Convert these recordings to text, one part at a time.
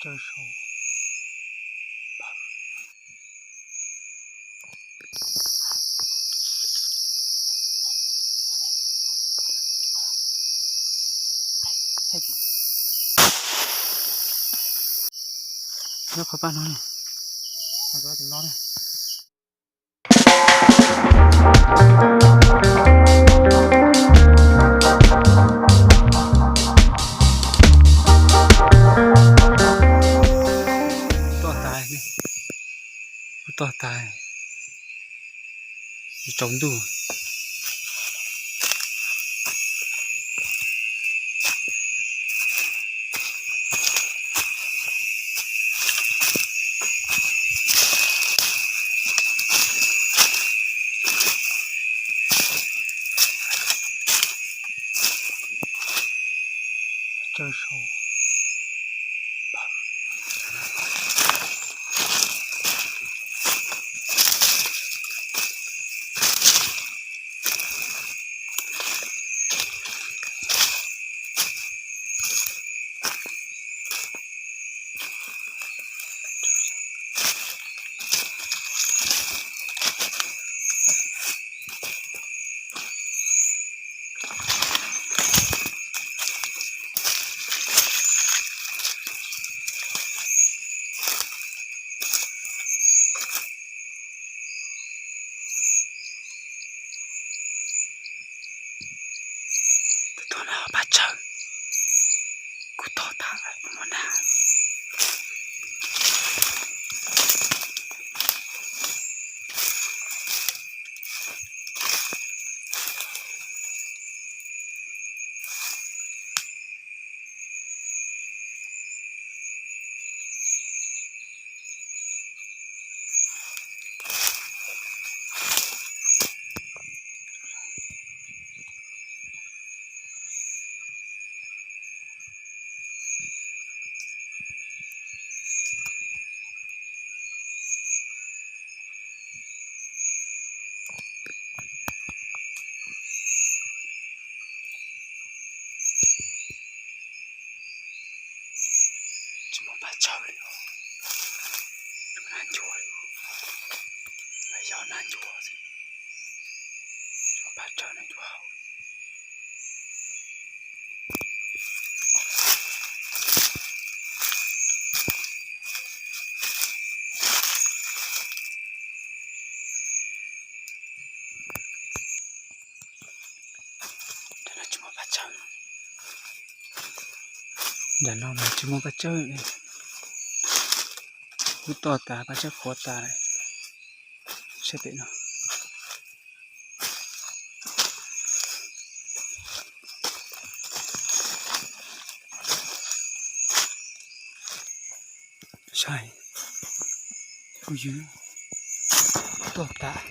Tsawg saud. Nyob qhov paj no ne. Tus no ne. Toj tas, toj tas, tsaus ntuj. Tsawg saud. Tus no paj tsawg, kuv tog tas muaj nag. Tsis muaj paj tsawg li, tsis muaj nag ncua li, yog nag ncua xwb, tsis muaj paj tsawg nag ncua hauv. Ntawm no mas tsis muaj paj tsawg, kuv tog tas paj tsawg qhuav tas lawm. Saib pem no. Saib, kuv ywg tog tas.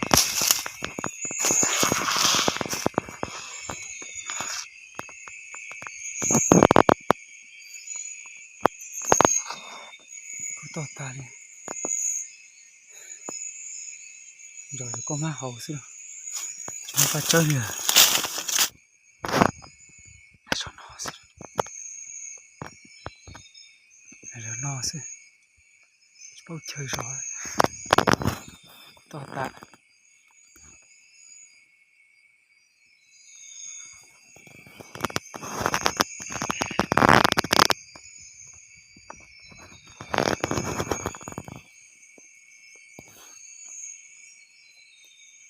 Kuv tog tas li. Nrog koj mab haus xwb, tsis muaj paj tsawg li. Saum no xwb, no xwb, tsis paub chaw zov, tog tas.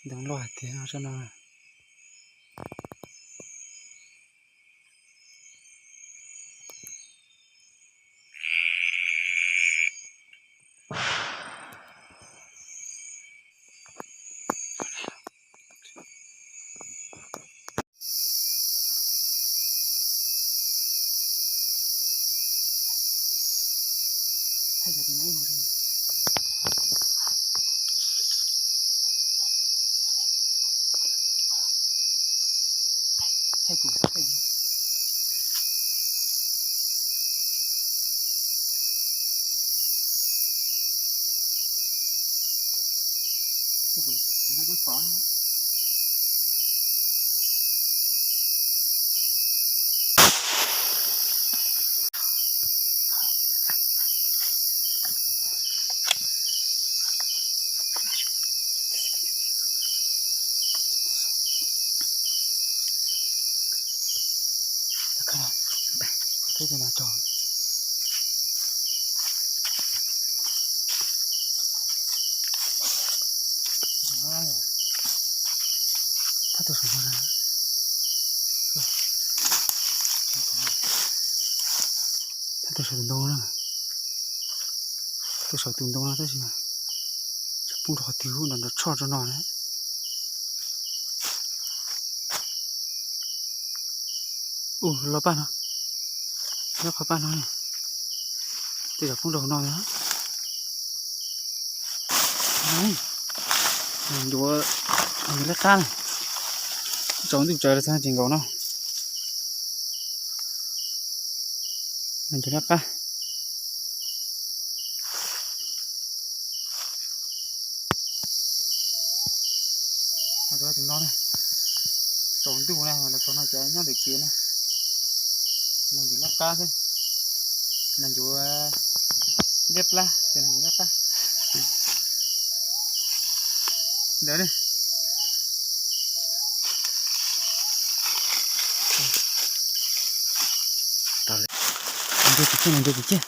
Ntoo loj hais tias no, Tuaj saum tus ntoo na, tuaj saum tus ntoo no tab sis tsis poob rau qhov twg, nrov nrov tshoj rau no na. Ub, los paj no, nyob qhov paj no, tej zaum poob rau hauv no na. Ncuav, ncuav laj qab na, tsaus ntuj tsawv los txog tsis nkaus no. Ncuav laj qab. Tsaus ntuj na, los txog no ces nyob ntawm kev na. Ncuav laj qab xwb, ncuav liab plab, ncuav laj qab. Ntawd ne. Ncuav tus kiag, ncuav tus kiag.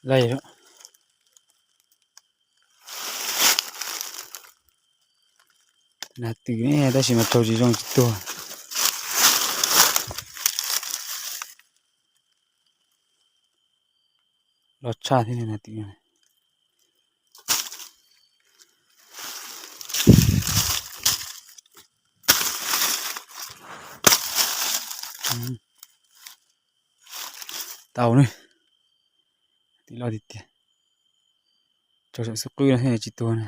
Laij, nas twm ne, tab sis mas raug tsis zoo tsis tuag. Los tshaj thiab nas twm. Tau ne, twm loj tiag tiag. Raug saum xub qwb no thiaj tsis tuag na.